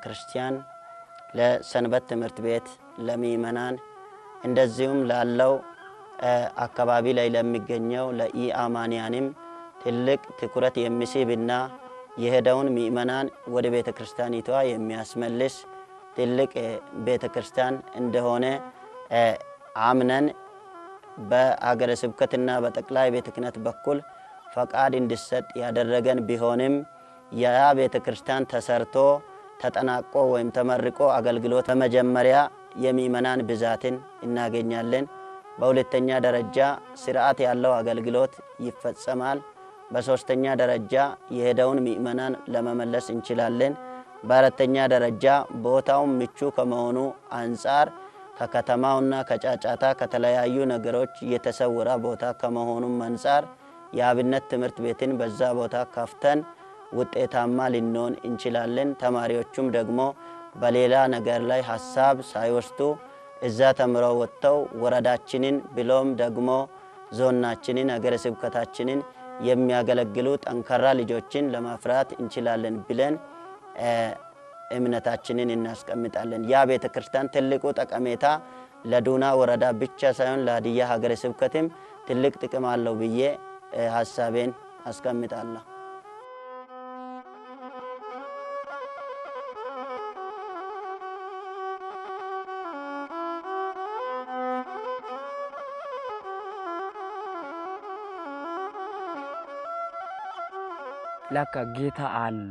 ክርስቲያን ለሰንበት ትምህርት ቤት፣ ለምእመናን እንደዚሁም ላለው አካባቢ ላይ ለሚገኘው ለኢአማንያንም ትልቅ ትኩረት የሚስብና የሄደውን ምእመናን ወደ ቤተ ክርስቲያኒቷ የሚያስመልስ ትልቅ ቤተ ክርስቲያን እንደሆነ አምነን በሀገረ ስብከትና በጠቅላይ ቤተ ክህነት በኩል ፈቃድ እንዲሰጥ ያደረገን ቢሆንም፣ ያ ቤተ ክርስቲያን ተሰርቶ ተጠናቆ ወይም ተመርቆ አገልግሎት በመጀመሪያ የምእመናን ብዛትን እናገኛለን። በሁለተኛ ደረጃ ስርዓት ያለው አገልግሎት ይፈጸማል። በሶስተኛ ደረጃ የሄደውን ምእመናን ለመመለስ እንችላለን። በአራተኛ ደረጃ ቦታው ምቹ ከመሆኑ አንጻር፣ ከከተማውና ከጫጫታ ከተለያዩ ነገሮች የተሰወረ ቦታ ከመሆኑም አንጻር የአብነት ትምህርት ቤትን በዛ ቦታ ከፍተን ውጤታማ ልንሆን እንችላለን። ተማሪዎቹም ደግሞ በሌላ ነገር ላይ ሀሳብ ሳይወስዱ እዛ ተምረው ወጥተው ወረዳችንን ብሎም ደግሞ ዞናችንን፣ ሀገረ ስብከታችንን የሚያገለግሉ ጠንካራ ልጆችን ለማፍራት እንችላለን ብለን እምነታችንን እናስቀምጣለን። ያ ቤተ ክርስቲያን ትልቁ ጠቀሜታ ለዱና ወረዳ ብቻ ሳይሆን ለሀዲያ ሀገረ ስብከትም ትልቅ ጥቅም አለው ብዬ ሀሳቤን አስቀምጣለሁ። ለካ ጌታ አለ።